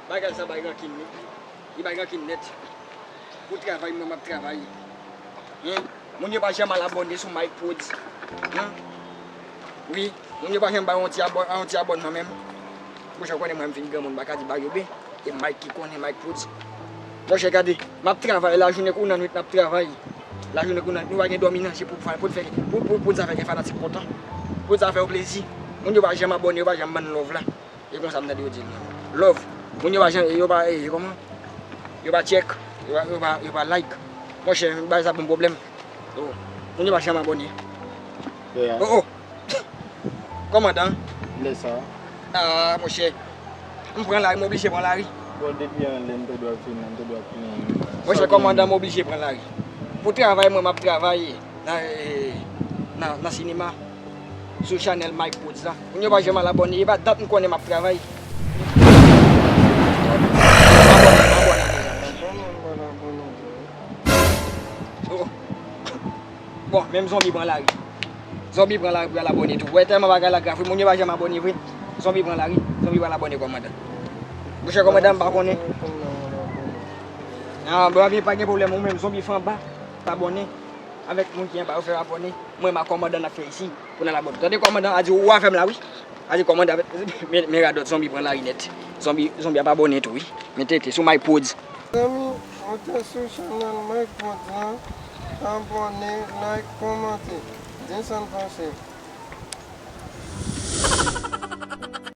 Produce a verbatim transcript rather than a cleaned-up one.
Bagay sa bay rankin wi. Li bay rankin nèt. Pou travay, mwen m ap travay. Hein? Moun yo pa janm al abòne sou Mike Prodz. Hein? Wi, moun yo pa janm bay yon ti abò-, yon ti abònman menm. Monchè, w konnen mwen m fin granmoun, m pa ka di ba yo ben. E Mike ki konnen Mike Prodz. Monchè, gade, m ap travay lajounen kou nan nwit, m ap travay. Lajounen kou nan nwit, nou pa gen dòmi nan je pou, pou, pou fè, pou, pou, pou sa fè gen fanatik kontan. Pou sa fè yo plezi. Moun yo pa janm abòne, yo pa janm ban n love la. E konsa m tande yo di l. Love. Moun yo pa janm, yo pa, e, kòman? Yo pa check, yo pa, yo pa, yo pa like. Monchè, bagay sa ban m pwoblèm. Oh. Moun yo pa janm abòne. Yeah. Oh, oh. Kòmandan. Lè sa. Ah, monchè. M pran lari, m oblije pran lari. Bon, depi anlè, m te dwe fini, m te dwe fini. Monchè, kòmandan, m oblije pran lari. Pou travay, mwen, m ap travay nan, eh, nan, nan sinema. Sou chanèl Mike Prodz la. Moun yo pa janm al abòne, e pa dat m konnen m ap travay. Oh. Bon, menm zonbi pran lari. Zonbi pran lari pou y al abòne tou. Wè, tèlman bagay la grav wi, moun yo pa janm abòne vre. Zonbi pran lari, zonbi pral abòne kòmandan. Monchè kòmandan, m pa konnen. Ah, bon, pa gen pwoblèm, ou menm zonbi fè anba, pa abòne. Avèk moun ki anba yo fè abòne. Mwen, m a kòmandan n ap fè isi. Pou n al abòne. Tande kòmandan a di ou afè m la wi. A di kòmandan avèk men, men radòt zonbi pran lari nèt. Zonbi, zonbi ap abòne tou wi. Men tete sou Mike Prodz. Zanmi, moute sou chanèl Mike Prodz lan, abòne, like, kòmante. Di sa n panse.